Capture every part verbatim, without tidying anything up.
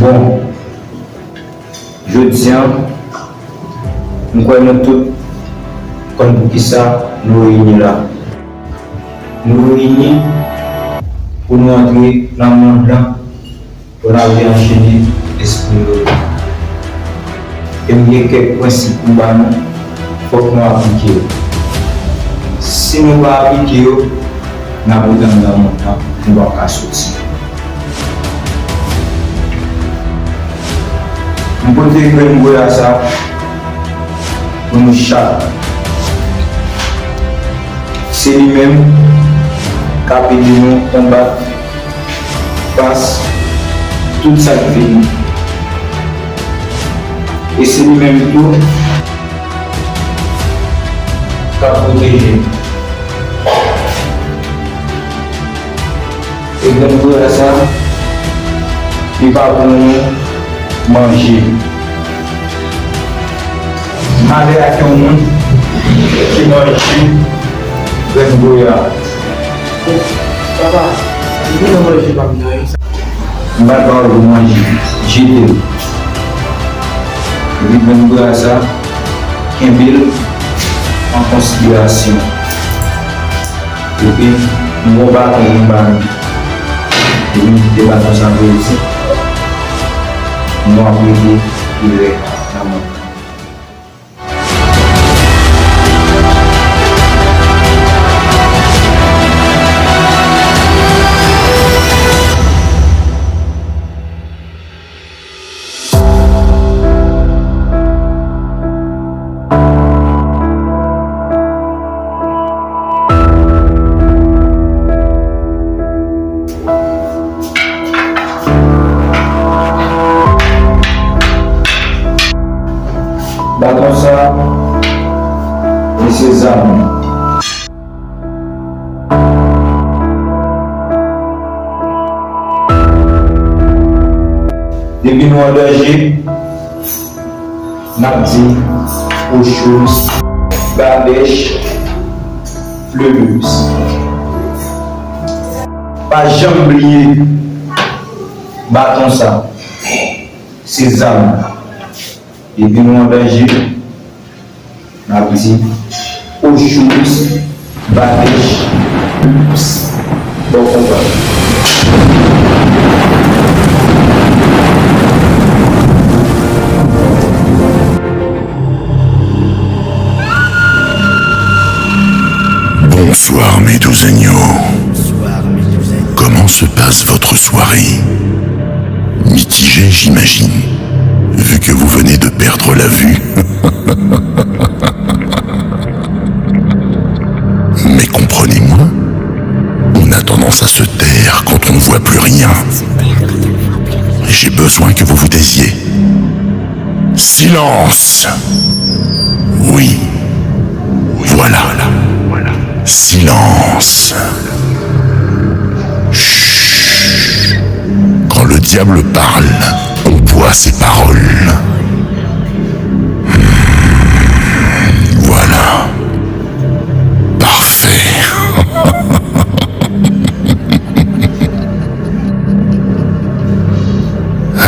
Bon, jodi a, m kwè nou tout konn poukisa nou reyini la. Nou reyini pou nou antre nan mond lan, pou n al deranjeni espri yo. E m gen kèk prensip pou m ba nou, fòk nou aplike yo. Si nou pa aplike yo, n ap ret anndan mond lan, nou p ap ka soti. M pote grenn goya sa pou nou chak. Se li menm k ap ede nou konbat fas tout sa k vini. E se li menm tou k ap pwoteje nou. E grenn goya sa, li pa pou nou manje. Malè ak yon moun ki manje grenn goya. Papa, li vin nan manje pa m nan, wi. M pa t ba w pou manje, jete l. Epi grenn goya sa, kenbe l an konsiderasyon. Epi, m gon baton pou m ba nou. Epi, m kite baton sa pou yo di, nou ap rete pou lè nan mond lan. Baton sa, li se zam. Depi nou an danje, n ap di Ochous, Babèch, Fleurus. Pa janm bliye baton sa, se zam. Depi nou an danje, n ap di Ochous, Babèch, Fleurus. Bon konba. Bonsoir mes doux agneaux. Comment se passe votre soirée ? Mitigée, j'imagine, vu que vous venez de perdre la vue. Mais comprenez-moi, on a tendance à se taire quand on ne voit plus rien. J'ai besoin que vous vous taisiez. Silence ! Oui. Voilà. Silence. Chut. Quand le diable parle, on boit ses paroles. Hmm. Voilà. Parfait.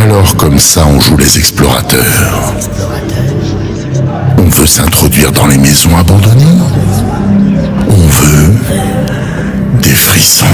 Alors comme ça, on joue les explorateurs. On veut s'introduire dans les maisons abandonnées. On veut des frissons.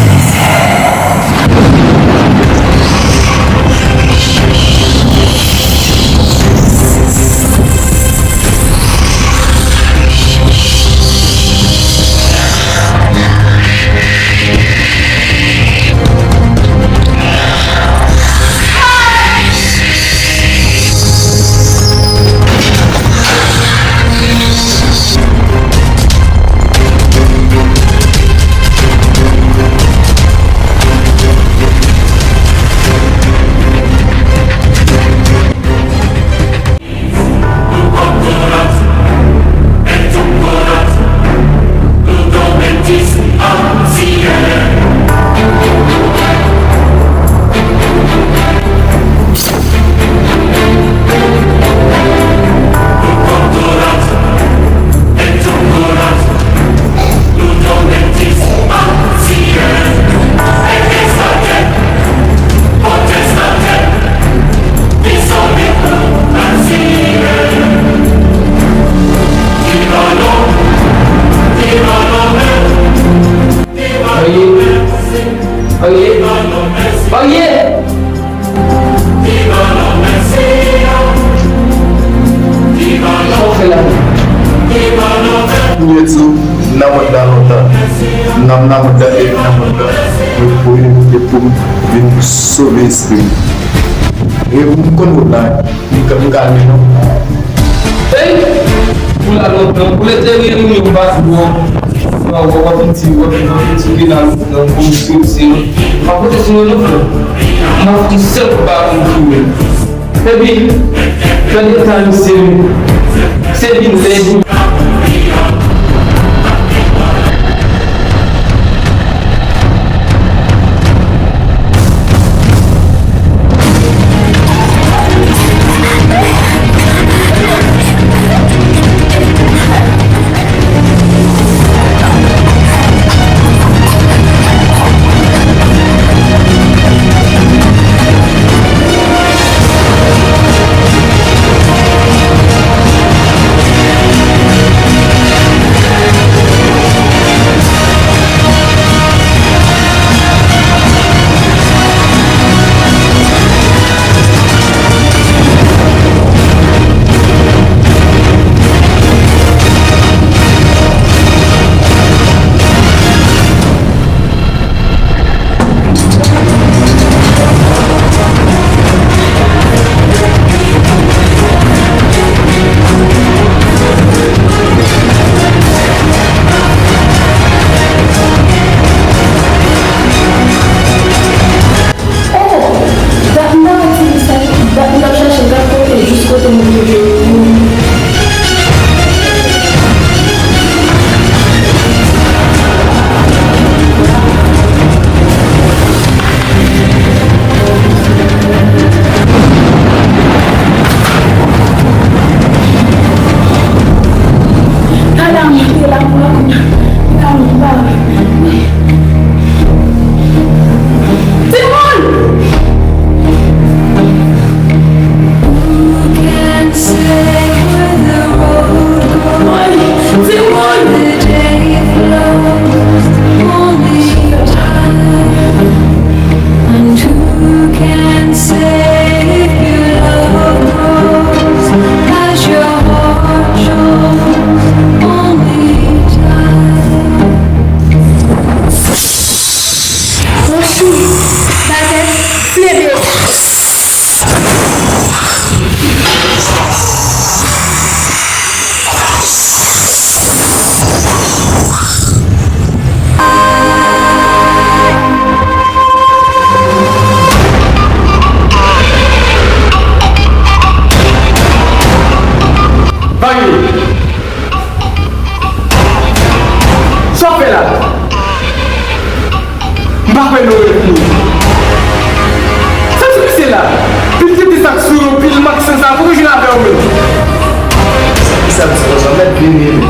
M nan mond la, e nan mond la, mwen voye mwen te pou m vin sove espri m. E m konn wout la, m ka, m kalme non. Ey! Pou la lontan, pou lè te ri nou, nou pa di bon. W ap, w ap, w ap fouti, w ap, w ap fouti ri la lontan, pou m soti. M pa pote sou mwen non, frè. M ap fè sèt ba pou m touye. Epi, gade eta misye, wi. Se vin lèd. Oh! Dat m t ap di sa, dat m t ap chache, gad kote, jis kote m rive. Ala, m te la pou la kounye a. Ala, m pa. Timoun! Who can say where the road goes, where the day flows, only time. And who can say if your love grows as your heart knows, only time. Monchè, bagay flebe. Vangeli. Sa w fè la? M pa kwè nou revni. Sa ti mesye la? Vin kite sa k sou yo, pil mak san sa, pou yo jwenn avè w menm. Sa ki sa m di konsa, mèt vini.